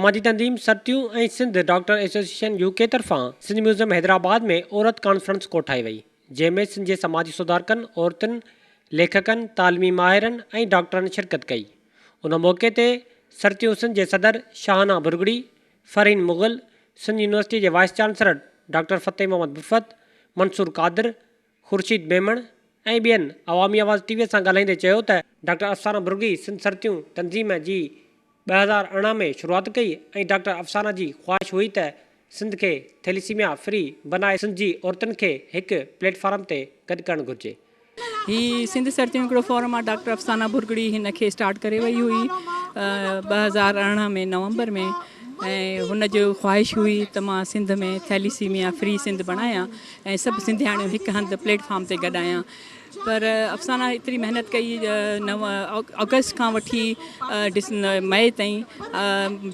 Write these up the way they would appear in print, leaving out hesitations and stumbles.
سماجي تنظيم سرتيون ۽ سنڌ ڊاڪٽر ايسوسيئيشن يو ڪي طرفان سنڌ ميوزيم حيدرآباد ۾ عورت ڪانفرنس ڪوٺائي وئي، جنهن ۾ سنڌ جي سماجي سڌارڪن، عورتن، ليکڪن، تعليمي ماهرن ۽ ڊاڪٽرن شرڪت ڪئي. ان موقعي تي سرتيون سنڌ جي صدر شاهانه ڀرڳڙي، فرحين مغل، سنڌ يونيورسٽي جي vice chancellor doctor Fateh Muhammad Burfat, Mansoor Qadir, Khurshid Memon ۽ ٻين عوامي آواز ٽي وي سان ڳالهائيندي چيو ته ڊاڪٽر افسانه برگي سنڌ سرتيون تنظيم جي 2018 ۾ شروعات ڪئي ۽ ڊاڪٽر افسانه جي خواهش هئي ته سنڌ کي ٿيليسيميا فري بنائي سنڌ جي عورتن کي هڪ پليٽ فارم تي گڏ ڪرڻ گهرجي. هي سنڌ سرتيون هڪڙو فورم آهي ڊاڪٽر افسانه ڀرڳڙي هن کي اسٽارٽ ڪري وئي هئي 2018 ۾ نومبر ۾ ۽ هن جو خواهش هئي ته مان سنڌ ۾ ٿيليسيميا فري سنڌ بڻايان ۽ سڀ سنڌياڻيون هڪ هنڌ پليٽ فارم تي گڏ آيان پر افسانه ايتري محنت ڪئي نو آگسٽ کان وٺي مئي تائين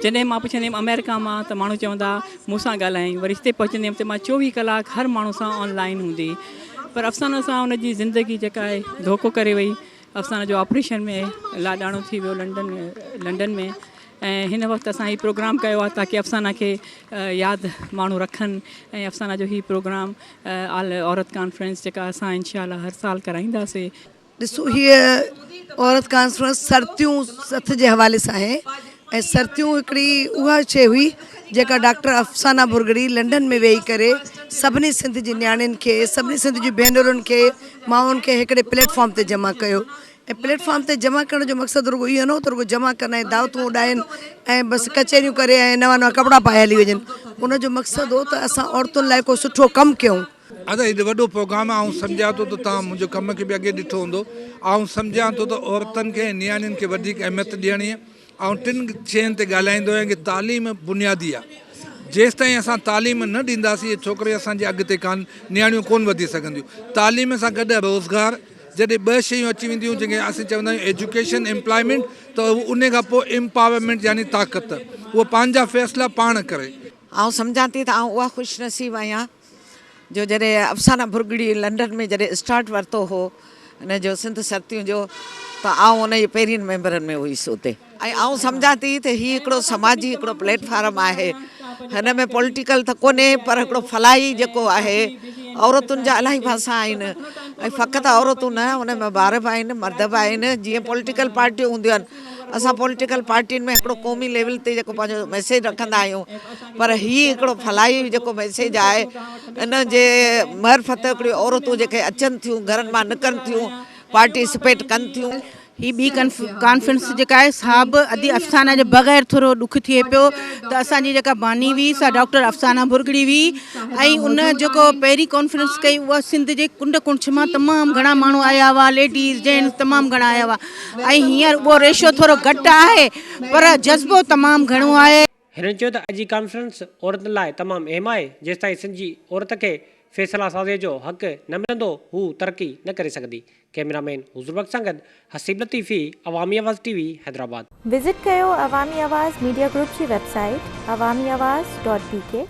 جڏهن مان پڇندي هيم آمريڪا مان ته ماڻهو چوندا مون سان ڳالهائين وري هتي پهچندي هيم ته مان 24 ڪلاڪ هر ماڻهو سان آن لائن هوندي پر افسانه سان ان جي زندگي جيڪا آهي ڌوڪو ڪري وئي افسانه جو آپريشن ۾ لاڏاڻو ٿي ويو لنڊن لنڊن ۾ ۽ هن وقت اسان هي پروگرام ڪيو آهي تاڪي افسانه کي ياد ماڻهو رکن ۽ افسانه جو هي پروگرام آل عورت ڪانفرنس جيڪا اسان انشاء الله هر سال ڪرائينداسي. ڏسو هيء عورت ڪانفرنس سرتيون سٿ جي حوالي سان آهي ۽ سرتيون هڪڙي اها شيء هئي جيڪا ڊاڪٽر افسانه ڀرڳڙي لنڊن ۾ ويهي ڪري سڀني سنڌ جي نياڻين کي سڀني سنڌ جي ڀينرن کي مائن کي هڪڙي پليٽ فارم تي جمع ڪيو ۽ پليٽ فارم تي جمع ڪرڻ جو مقصد رڳو اهو نه هو ته رڳو جمع ڪن ۽ دعوتون اڏائين ۽ بس ڪچهريون ڪري ۽ نوان نوان ڪپڙا پائي هلي وڃن ان جو مقصد هو ته اسان عورتن لاء ڪو سٺو ڪم ڪيون. ادا هي وڏو پروگرام آهي آئون سمجهان ٿو ته توهان منهنجي ڪم کي به اڳي ڏٺو هوندو آئون سمجهان ٿو ته عورتن کي ۽ نياڻين کي وڌيڪ اهميت ڏيڻي آئون ٽن شين تي ڳالهائيندو آهيان ڪي تعليم بنيادي آهي جيستائين اسان تعليم نه ڏينداسين اهي ڇوڪري اسان جي اڳتي ڪان نياڻيون ڪون وڌي سگهنديون تعليم سان گڏ روزگار جڏهن ٻه شيون اچي وينديون جنهن کي اسين چوندا آهيون ايجوڪيشن امپلائمينٽ ته ان کان پوء امپاورمينٽ يعني طاقت اهو پنهنجا فيصلا پاڻ ڪري. آئون سمجهان ٿي ته آئون اها خوش نصيب آهيان جو جڏهن افسانه ڀرڳڙي لنڊن ۾ جڏهن اسٽارٽ ورتو هو ان جو سنڌ سرتيون جو ته آئون ان جي پهرين ميمبرن ۾ هئيس اتي ۽ آئون سمجهان ٿي ته هي هڪڙو سماجي هڪڙو پليٽ فارم آهي هن ۾ پوليٽيڪل ته ڪونهي پر هڪڙو فلاحي جيڪو آهي عورتن جا الاهي پاسا آهن ۽ فقط عورتون نه ان ۾ ٻار به آهن مرد به آهن جيئن پوليٽيڪل پارٽيون هونديون آهن اسان پوليٽيڪل پارٽين ۾ هڪڙو قومي ليول تي جيڪو پنهنجو ميسيج رکندا آهيون پر هي هڪڙو فلاحي جيڪو ميسيج آهي ان جي معرفت هڪڙيون عورتون جيڪي اچن ٿيون گهرن مان نڪرن ٿيون پارٽيسپيٽ ڪن ٿيون. هي ٻي ڪانفرنس جيڪا آهي سا به ادي افسانه جي بغير ٿورو ڏک ٿئي پيو ته اسان جي جيڪا باني هئي سا ڊاڪٽر افسانه ڀرڳڙي هئي ۽ ان جيڪو پهرين ڪانفرنس ڪئي اها سنڌ جي ڪنڊ ڪڙڇ مان تمام گهڻا ماڻهو آيا هئا ليڊيز جينٽس تمام گهڻا آيا هئا ۽ هينئر اهو ريشو ٿورو گهٽ آهي پر جذبو تمام گهڻو آهي. هنن چيو ته اڄ جي ڪانفرنس عورتن لاء تمام اهم آهي، جيستائين سنڌ جي عورت کي فيصلا سازي جو حق نه ملندو هو ترقي نه ڪري سگهندي. ڪئميرا مين حضور بخش سان گڏ حسيب لطيفي، عوامي آواز ٽي وي، حيدرآباد. وزٽ ڪيو عوامي آواز ميڊيا گروپ جي web site Awami Awaz dot B K.